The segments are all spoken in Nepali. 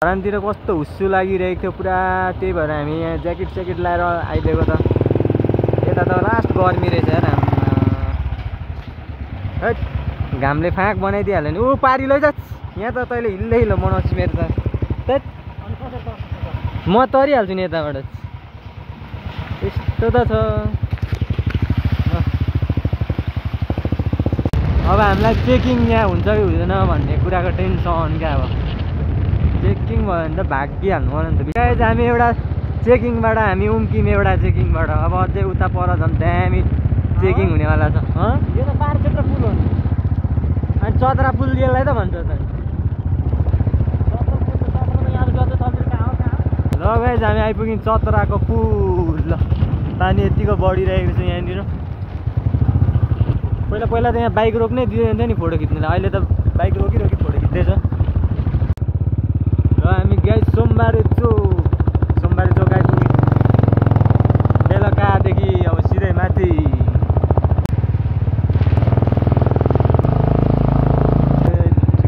धरानतिर कस्तो हुस्सु लागिरहेको थियो पुरा, त्यही भएर हामी यहाँ ज्याकेट लाएर आइदिएको त। यता त लास्ट गर्मी रहेछ यार, घामले फाँक बनाइदिइहाल्यो नि। ऊ पारी लैजा, यहाँ त तैँले हिल्दै हिल्लो बनाउँछु मेरो त। म तरिहाल्छु नि यताबाट, यस्तो त छ। अब हामीलाई चेकिङ यहाँ हुन्छ कि हुँदैन भन्ने कुराको टेन्सन क्या। अब चेकिङ भयो भने त भागिहाल्नु पर्यो नि त। गाइज हामी एउटा चेकिङबाट हामी उम्कियौँ, एउटा चेकिङबाट। अब अझै उता पर झन् दामी चेकिङ हुनेवाला छ। यो त पार क्षेत्र पुल हो नि, अनि चतरा पुल यसलाई त भन्छ त। ल गाइज हामी आइपुग्यौँ चतराको पुल। ल पानी यतिको बढिरहेको छ यहाँनिर। पहिला त यहाँ बाइक रोक्नै दिँदैन थियो नि फोटो खिच्नुलाई, अहिले त बाइक रोकी फोटो खिच्दैछ। र हामी गाइज सोमबारे चोक आइपुग्यौँ। बेलुकादेखि अब सिधै माथि।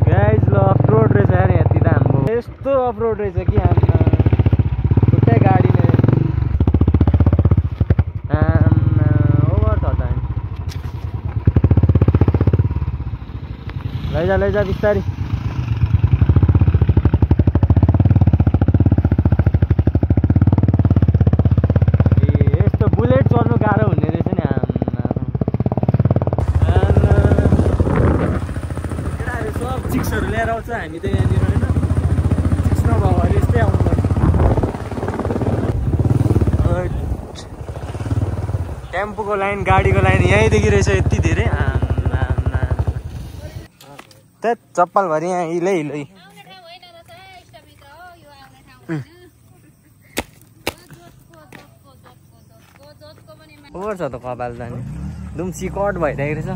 गाइज ल अफरोड रहेछ यार, यति त हाम्रो यस्तो अफरोड रहेछ कि हामी खुट्टै गाडी नै ओभर छ त। लैजा बिस्तारी। यस्तो बुलेट चल्नु गाह्रो हुने रहेछ नि। केटाहरू सब चिक्सहरू ल्याएर आउँछ, हामी त यहाँनिर होइन चिक्स नभएको भएर यस्तै आउनु पर्छ। टेम्पोको लाइन, गाडीको लाइन यहीँदेखि रहेछ यति धेरै। चप्पलभरि यहाँ हिलै ओभर छ त कपाल त। नि दुम्सी कट भइरहेको रहेछ।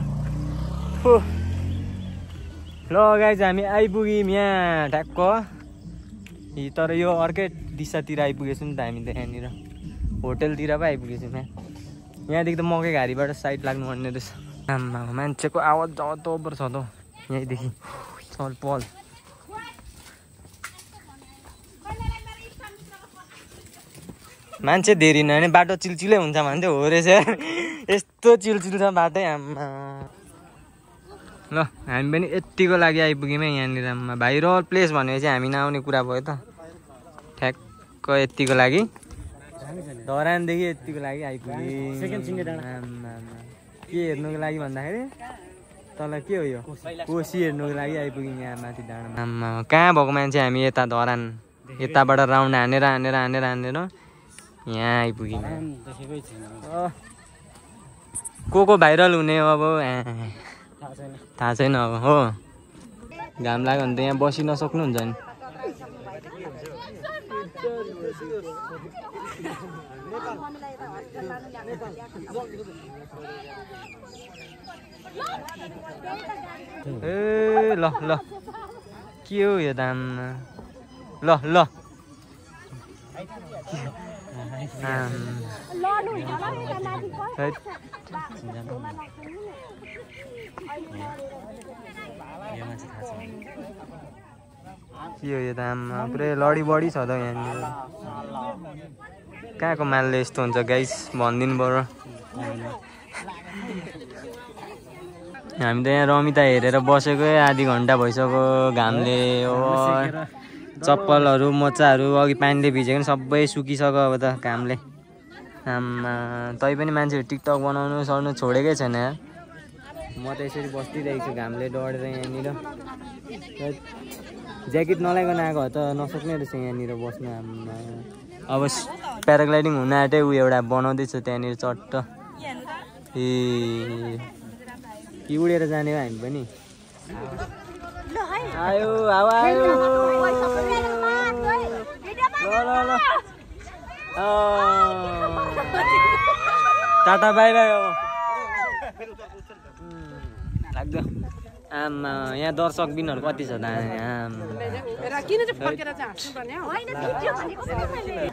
ल गाइज हामी आइपुग्यौँ यहाँ ठ्याक्क, तर यो अर्कै दिशातिर आइपुगेछौँ नि त हामी त। यहाँनिर होटेलतिर पो आइपुगेछौँ। यहाँदेखि त मकै घारीबाट साइड लाग्नु पर्ने रहेछ। आम्मा मान्छेको आवाज जावत त ओभर छ त यहीँदेखि चल पल। मान्छे धेरै नभए बाटो चिलचिलै हुन्छ भन्थ्यो, हो रहेछ यस्तो चिलचिल छ बाटै। आम्मा ल हामी पनि यतिको लागि आइपुग्यौँ यहाँनिर। आम्मा भाइरल प्लेस भनेपछि हामी नआउने कुरा भयो त। ठ्याक्क यतिको लागि धरानदेखि यतिको लागि आइपुग्यौँ। आम्मा के हेर्नुको लागि भन्दाखेरि तल के हो यो कोसी हेर्नुको लागि आइपुग्यौँ यहाँ माथि डाँडामा। आम्मा कहाँ भएको मान्छे हामी यता धरान, यताबाट राउन्ड हानेर यहाँ आइपुग्यौँ। को भाइरल हुने अब थाहा छैन अब हो। घाम लाग्यो भने त यहाँ बसि नसक्नुहुन्छ नि। ए ल के हो यो दाम। ल के हो यो दाम, पुरै लडी बडी छ त यहाँनिर। कहाँको मालले यस्तो हुन्छ गाइस भनिदिनु पर्यो। हामी त यहाँ रमिता हेरेर बसेको आधी घन्टा भइसक्यो। घामले चप्पलहरू मोजाहरू अघि पानीले भिजेको नि सबै सुकिसक्यो अब त घामले। आम्मा तैपनि मान्छेहरू टिकटक बनाउनु सर्नु छोडेकै छैन यार। म त यसरी बसिरहेको छु घामले डढेर यहाँनिर। ज्याकेट नलाइकन आएको त नसक्ने रहेछ यहाँनिर बस्नु। आम्मा अब प्याराग्लाइडिङ हुन आँटे ऊ एउटा बनाउँदैछ त्यहाँनिर चट्ट। ए कि उडेर जाने हो हामी पनि। आयो हावा आयो। ल टाटा बाई बाई हो लाग्छ। आम्मा यहाँ दर्शक बिनहरू कति छ त।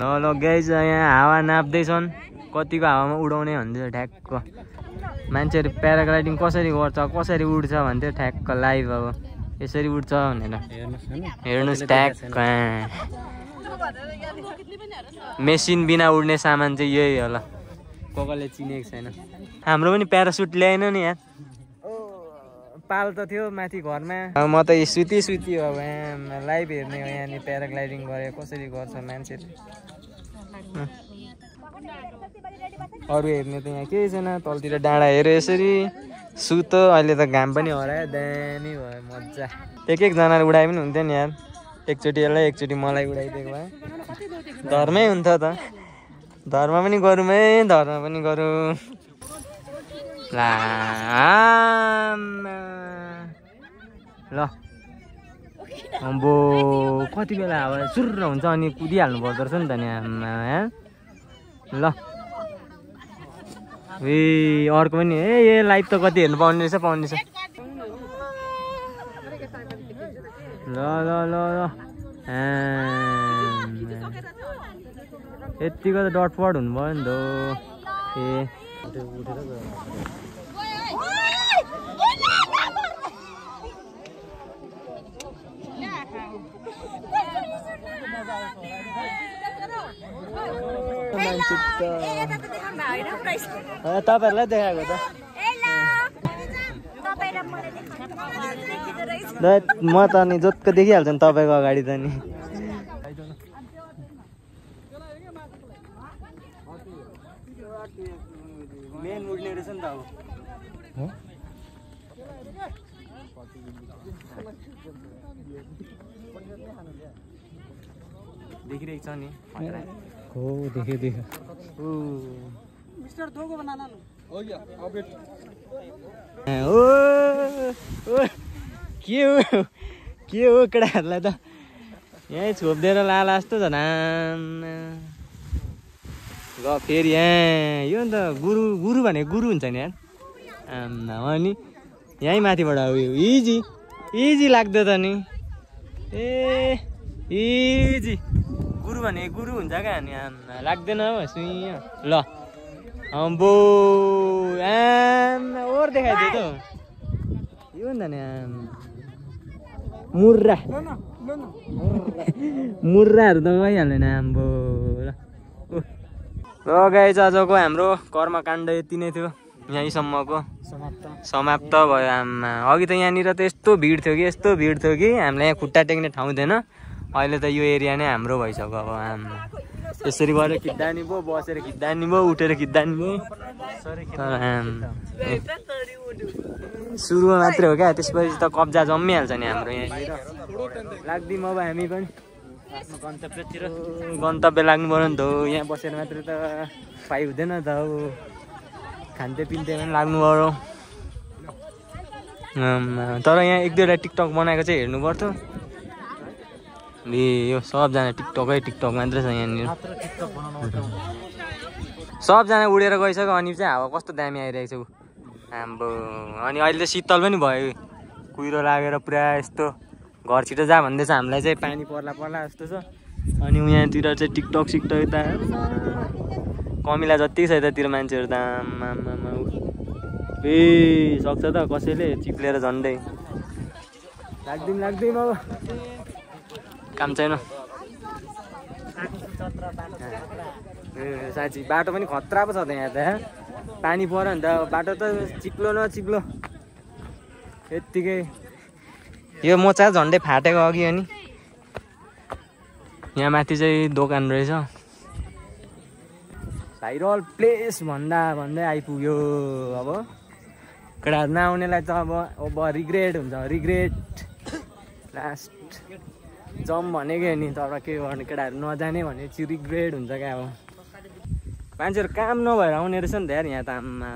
ल गाइस यहाँ हावा नाप्दैछन् कतिको हावामा उडाउने भन्दैछ ठ्याक्क। मान्छेहरू प्याराग्लाइडिङ कसरी गर्छ कसरी उड्छ भन्थ्यो ठ्याक्क लाइभ। अब यसरी उड्छ भनेर हेर्नुहोस् ट्याक मेसिन बिना उड्ने सामान चाहिँ यही होला कसले चिनेको छैन हाम्रो पनि प्यारासुट ल्याएन नि यार पाल त थियो माथि घरमा म त सुति हो अब लाइभ हेर्ने हो यहाँनिर प्याराग्लाइडिङ गरे कसरी गर्छ मान्छेले अरू हेर्ने त यहाँ केही छैन तलतिर डाँडा हेऱ्यो यसरी सुत अहिले त घाम पनि हरायो दामी भयो मजा एकजनाले उडाए पनि हुन्थ्यो नि यार एकचोटि यसलाई एकचोटि मलाई उडाइदिएको भए धर्मै हुन्थ्यो त धर्म पनि गरौँ है धर्म पनि गरौँ ल अम्बो कति बेला अब सुर्र हुन्छ अनि कुदिहाल्नु पर्दो रहेछ नि त नि ल ए अर्को पनि ए लाइभ त कति हेर्नु पाउने रहेछ ल ल ल ल यतिको त डटपट हुनु भयो नि त तपाईँहरूलाई देखाएको त म त अनि जोतको देखिहाल्छ नि तपाईँको अगाडि त नि मेन उड्ने रहेछ नि त अब देखिरहेको छ नि हो देख्यो मिस्टर दोगो बनाना हो गया अपडेट के हो केटाहरूलाई त यहीँ छोपिदिएर लाला जस्तो छ ल फेरि यहाँ यो नि त गुरु भनेको गुरु हुन्छ नि यार अनि यहीँ माथिबाट उयो इजी लाग्दो त नि इजी गुरु भनेको गुरु हुन्छ क्या नि लाग्दैन हो सुइँ ल अम्बो ओर देखाइदियो त यो नि त नि मुर्राहरू त गइहाल्दैन आम्बो ल गाइस आजको हाम्रो कर्मकाण्ड यति नै थियो यहीँसम्मको समाप्त भयो आमा अघि त यहाँनिर त यस्तो भिड थियो कि हामीलाई यहाँ खुट्टा टेक्ने ठाउँ थिएन अहिले त यो एरिया नै हाम्रो भइसक्यो अब आमा यसरी गरेर खिच्दा नि भयो बसेर खिच्दा नि भयो उठेर खिच्दा नि भयो सुरुमा मात्रै हो क्या त्यसपछि त कब्जा जम्मिहाल्छ नि हाम्रो यहाँनिर लाग्दिउँ अब हामी पनि आफ्नो गन्तव्य लाग्नु पर्यो नि त यहाँ बसेर मात्रै त पाइ हुँदैन त अब खान्थे पिन्थे पनि लाग्नु पर्यो तर यहाँ एक दुईवटा टिकटक बनाएको चाहिँ हेर्नु पर्थ्यो यो सबजना टिकटक मात्रै छ यहाँनिर सबजना उडेर गइसक्यो अनि चाहिँ हावा कस्तो दामी आइरहेको छ हाम्रो अनि अहिले त शीतल पनि भयो कुहिरो लागेर पुरा यस्तो घर छिटो जा भन्दैछ हामीलाई चाहिँ पानी पर्ला जस्तो छ अनि यहाँतिर चाहिँ टिकटक यता कमिला जति छ यतातिर मान्छेहरू त सक्छ त कसैले चिप्लेर झन्डै लाग्दिउँ अब काम छैन साँच्ची बाटो पनि खतरा पो छ त यहाँ त पानी पर्यो नि त बाटो त चिप्लो नचिप्लो यत्तिकै यो मोचा झन्डै फाटेको अघि अनि यहाँ माथि चाहिँ दोकान रहेछ भाइरल प्लेस भन्दै आइपुग्यो अब केटाहरू नआउनेलाई त अब रिग्रेट हुन्छ लास्ट जम भनेकै नि तर के गर्ने केटाहरू नजाने भने चाहिँ रिग्रेट हुन्छ क्या अब मान्छेहरू काम नभएर आउने रहेछ नि त यार यहाँ त आम्मा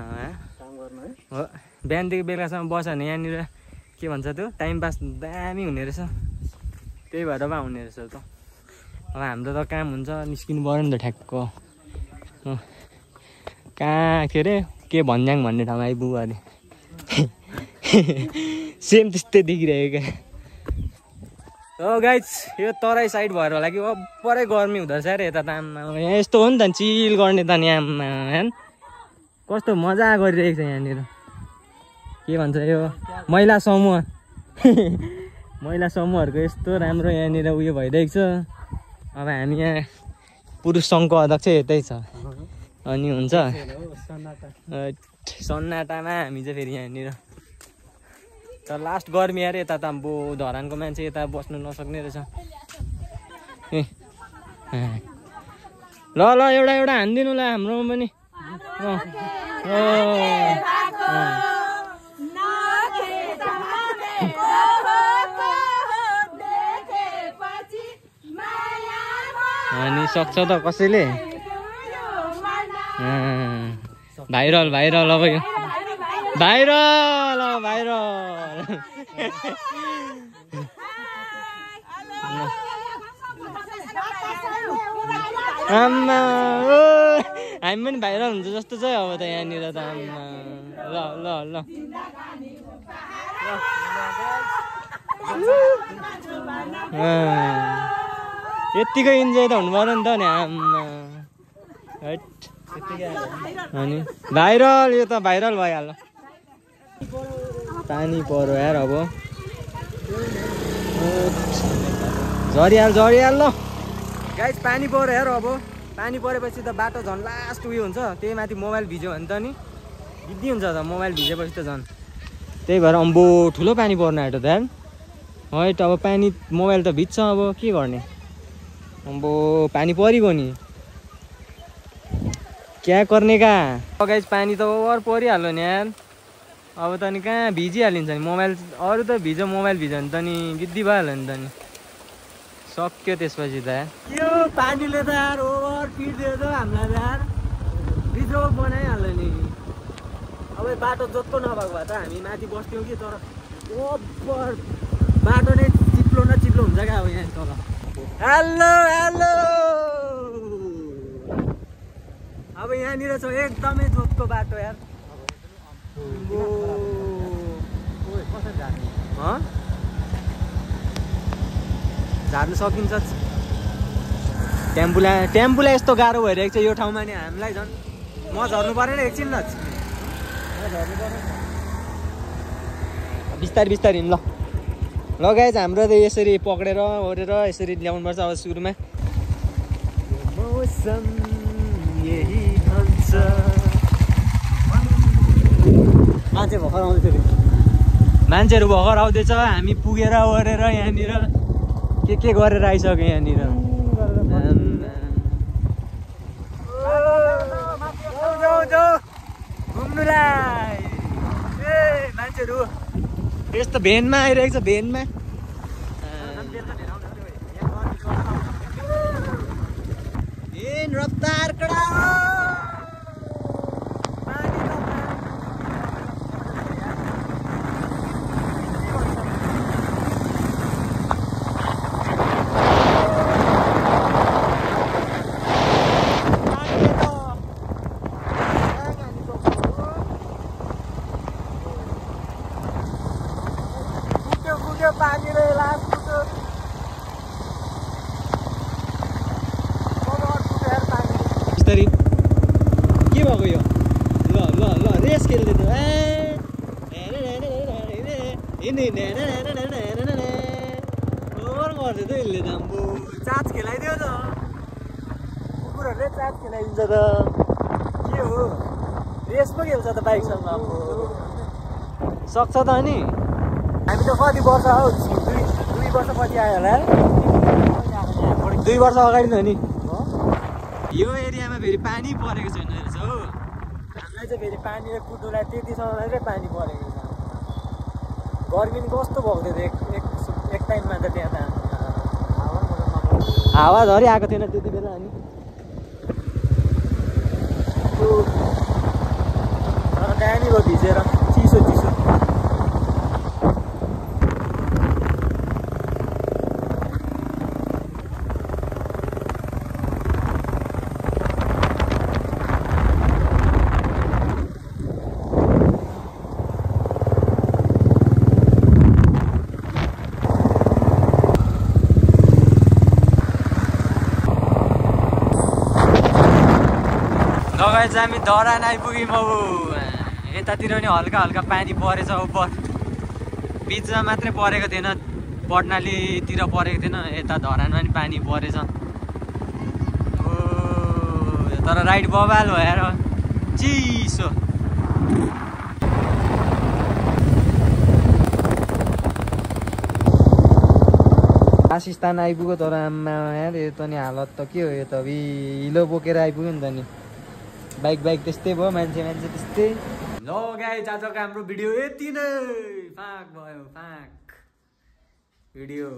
काम गर्नु है हो बिहानदेखि बेलुकासम्म बस्यो भने यहाँनिर के भन्छ त्यो टाइम पास दामी हुने रहेछ त्यही भएर पो आउने रहेछ त अब हाम्रो त काम हुन्छ निस्किनु पऱ्यो नि त ठ्याक्क कहाँ के अरे के भन्ज्याङ भन्ने ठाउँमा आइपुग्यो अरे सेम त्यस्तै देखिरहेको क्या हो गाइज यो तराई साइड भएर होला कि अब्बरै गर्मी हुँदो रहेछ अरे यता त आम्मा यहाँ यस्तो हो नि त चिल गर्ने त नि आम्मा कस्तो मजा गरिरहेको छ यहाँनिर के भन्छ यो महिला समूह महिला समूहहरूको यस्तो राम्रो यहाँनिर उयो भइरहेको छ। अब हामी यहाँ पुरुष सङ्घको अध्यक्ष यतै छ अनि हुन्छ सन्नाटामा हामी चाहिँ फेरि यहाँनिर तर लास्ट गर्मी अरे यता त अब धरानको मान्छे यता बस्नु नसक्ने रहेछ ए ल ल एउटा हानिदिनु ल हाम्रोमा पनि अनि सक्छ त कसैले भाइरल अब यो भाइरल आम्मा हामी पनि भाइरल हुन्छ जस्तो छ अब त यहाँनिर त आम्मा ल यत्तिकै इन्जोय त हुनु पर्यो नि त नि आम्मा अनि भाइरल यो त भाइरल भइहाल्यो पानी पर्यो यार अब झरिहाल ल गाइस पानी पर्यो यार अब पानी परेपछि त बाटो झन् लास्ट उयो हुन्छ त्यही माथि मोबाइल भिज्यो भने त नि गिद्दी हुन्छ त मोबाइल भिजेपछि त झन् त्यही भएर अम्बो ठुलो पानी पर्न आँट्यो त यार हैट अब पानी मोबाइल त भिज्छ अब के गर्ने अम्बो पानी परिगयो नि क्या गर्ने का गाइस पानी त ओभर परिहाल्यो नि यार अब त नि कहाँ भिजिहालिन्छ नि मोबाइल अरू त भिज्यो मोबाइल भिज्यो भने त नि गिद्दी भइहाल्यो नि त नि सक्यो त्यसपछि त यो पानीले त यार ओभर पिट्दियो त हामीलाई त यार बिजोग बनाइहाल्यो नि अब बाटो जोत्तो नभएको भए त हामी माथि बस्थ्यौँ कि तर ओभर बाटो नै चिप्लो न चिप्लो हुन्छ क्या अब यहाँ तल हेलो अब यहाँनिर छ एकदमै जोतको बाटो यार झार्नु सकिन्छ टेम्पुलाई यस्तो गाह्रो भइरहेको छ यो ठाउँमा नि हामीलाई झन् म झर्नु परेन एकछिन न बिस्तारै हिँड ल गाइज हाम्रो त यसरी पक्रेर ओरेर यसरी ल्याउनुपर्छ अब सुरुमा मौसम यही भन्छ मान्छेहरू भर्खर आउँदैछ हामी पुगेर ओरेर यहाँनिर के गरेर आइसक्यो यहाँनिर घुम्नुलाई ए मान्छेहरू यस्तो भेनमा आइरहेको छ भेनमा रफ्तार कडा के भएको यो ल रेस खेल्दै त गर्दै त यसले त अम्बो चार्ज खेलाइदियो त कुकुरहरूले चार्ज खेलाइदिन्छ त के हो रेस पो खेल्छ त बाइकसँग अम्बो सक्छ त अनि हामी त कति वर्ष हौ दुई वर्षपछि आयो होला 2 वर्ष अगाडि त नि यो एरियामा फेरि पानी परेको छैन रहेछ हो हामीलाई चाहिँ फेरि पानीले कुद्नुलाई त्यतिसम्म मात्रै पानी परेको छ गर्मी नि कस्तो भएको थियो एक टाइममा त त्यहाँ त हावा झरी आएको थिएन त्यति बेला अनि तर दामी भयो भिजेर चिसो चाहिँ हामी धरान आइपुग्यौँ अब यतातिर पनि हल्का पानी परेछ उपर बिचमा मात्रै परेको थिएन पटनालीतिर परेको थिएन यता धरानमा पनि पानी परेछ तर राइड बबाल भएर चिसो वासस्थान आइपुग्यो तर आम्मा यार यो त नि हालत त के हो यो त हिलो बोकेर आइपुग्यो नि त नि बाइक त्यस्तै भयो मान्छे त्यस्तै ल गाइस आजको हाम्रो भिडियो यति नै फाक भयो फाक भिडियो